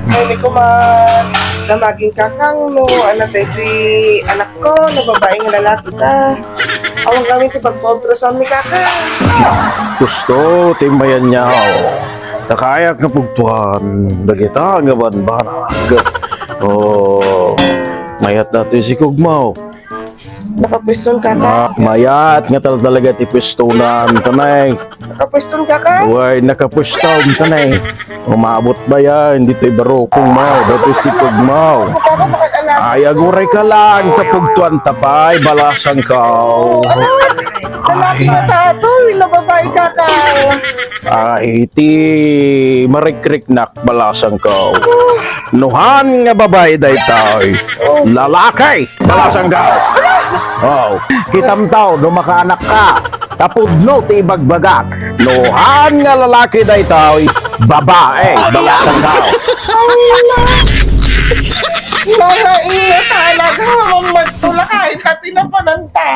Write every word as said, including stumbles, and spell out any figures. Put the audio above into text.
Ay, ni kuman, damaging kakang no, ano tayo si anak ko, na babae nga lalaki ta. Awan kami ti pagpa-ultrasound ni kakang. Gusto, timbayan niya, oh. Takayak nga pugtuan, dagita nga banbanag. Oh, mayat datoy si Kugmaw. Nakapwiston, kaka? Ah, mayat nga tal-, talaga ti pwistonan, tanay. Nakapwiston, kaka? Uy, nakapwiston, tanay. Umabot ba yan? Ditoy barukong mo, ditoy si Kugmaw. Kaka, bakit anak? Ay, aguray ka lang, tapugtuan tapay, balasang ka. Anak na tato, yung nababae, kaka. Ay, ti marikriknak, balasang ka. Nuhan nga babae daytay. Lalaki! Balasanggaw. Oh, kitamtaw no makaanak ka. Tapudno ti ibagbagak. Nuhan nga lalaki daytoy, babae, balasanggaw. Ay, na. Mga ina talaga, magtula kahit atin na pananta.